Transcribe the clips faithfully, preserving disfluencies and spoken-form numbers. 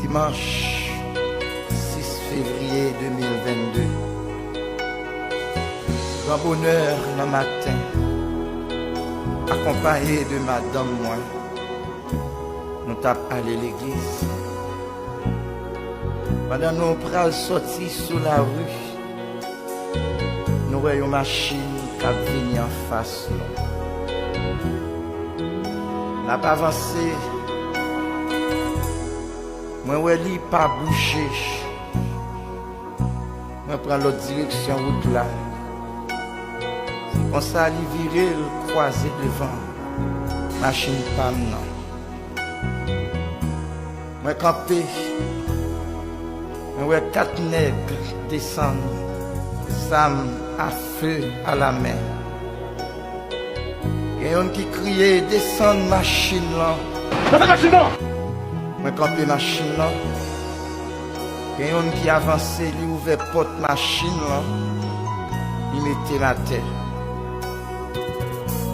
Dimanch sis fevriye de mil vennde. Gran bonè nan maten, akonpaye de madanm mwen, nou t ap ale legliz. Pandan nou pral sòti sou lari, nou wè yon machin k ap vini anfas nou. N ap avanse. Mwen wè li pa bouje. Mwen pran lòt direksyon wout la. Se konsa li vire, l kwaze devan machin pa m nan. Mwen kanpe. Mwen wè kat nèg desann, zam a fe alamen. Gen youn ki kriye, "Desann machin lan!" Desann machin lan! Mwen kanpe machin lan. Gen youn ki avanse, li ouvè pòt machin lan, li mete m atè.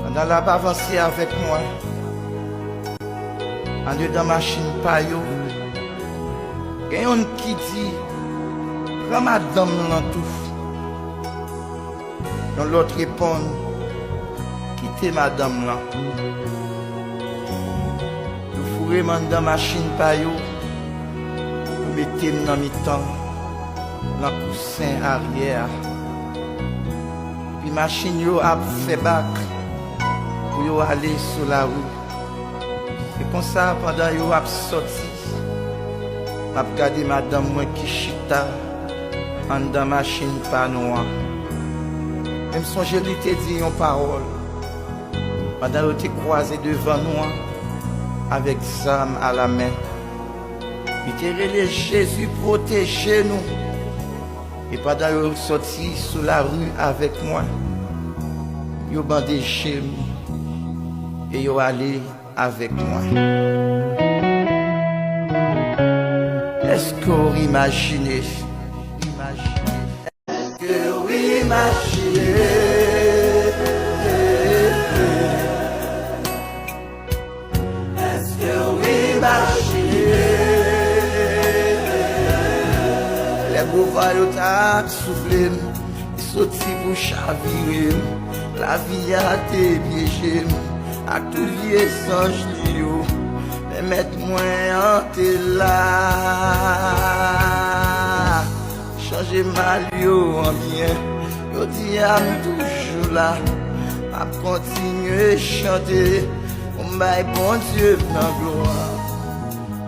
Pandan l ap avanse avèk mwen, andedan machin pa yo, gen youn ki di, "Pran madanm lan tou." Yon lòt reponn, "Kite madanm lan." Yo foure m anndan machin pa yo, yo mete m nan mitan, nan kousen aryè a. Epi machin yo ap fè bak pou yo ale sou lari. Se konsa, pandan yo ap sòti, m ap gade madanm mwen ki chita anndan machin pa nou an. Men m sonje li te di yon pawòl pandan yo te kwaze devan nou an avèk zam alamen. Li te rele, "Jezi, pwoteje nou!" E pandan yo sòti sou lari avèk mwen, yo bande je m e yo ale avèk mwen. Èske w imajine? Èske w imajine? Èske w imajine? Lè gwo van yo t ap soufle m, li soti pou chavire m. Lavi a te pyeje m ak tout vye zanj li yo, men Mèt mwen an te la. Chanje mal yo an byen, jodi a m toujou la. M ap kontinye chante pou m bay Bondye m nan glwa.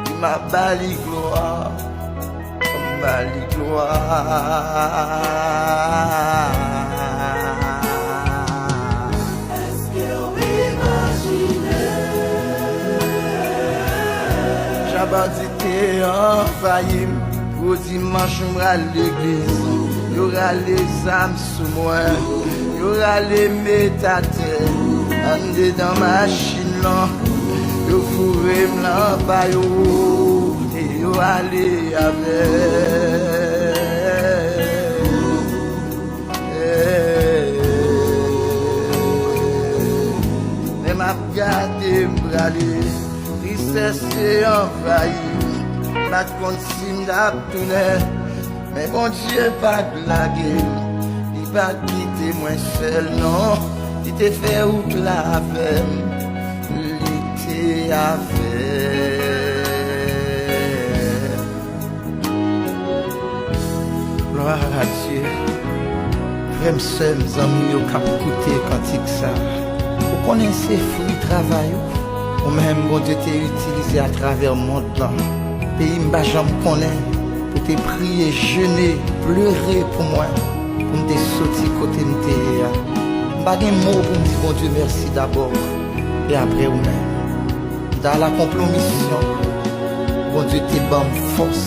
Wi, m ap ba li glwa. M ba li glwa. Èske w imajine? Jan bandi te anvayi m, gwo dimanch m pral legliz. Yo rale zam sou mwen, yo rale m met atè. Andedan machin lan, yo foure m lan pa yo, e yo ale avè m. Men m ap gade m prale, tristès te anvayi m, m pa t konn si m t ap tounen. Men Bondye pa t lage m, li pa t kite mwen sèl non, li te fè wout la avè m, li te avè m. Glwa a Dye. Frè m, sè m, zanmi m yo k ap koute kantik sa, ou konnen se fwi travay ou. Ou menm, Bondye te itilize atravè mond lan, peyi m pa janm konnen, pou te priye, jene, plere pou mwen, pou m te soti kote m te ye a. M pa gen mo pou m di Bondye mèsi dabò, e apre ou menm. M t al akonpli yon misyon. Bondye te ban m fòs,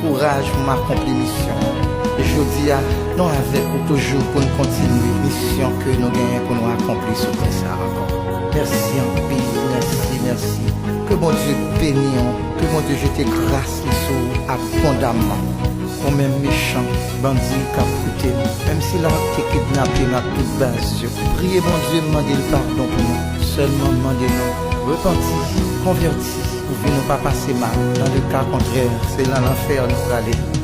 kouraj pou m akonpli misyon an. E jodi a, nou avèk ou toujou pou n kontinye misyon ke nou genyen pou nou akonpli sou tè sa a ankò. Mèsi anpil, mèsi, mèsi. Ke Bondye beni w, ke Bondye jete gras li sou ou abondamman. Ou menm mechan, bandi k ap koute m, menm si l ap te kidnape m ak tout baz yo, priye Bondye, mande l padon pou mwen. Sèlman mande non. Repanti, konvèti, Pou vi nou pa pase mal. Dans le cas contraire, se nan lanfè nou prale.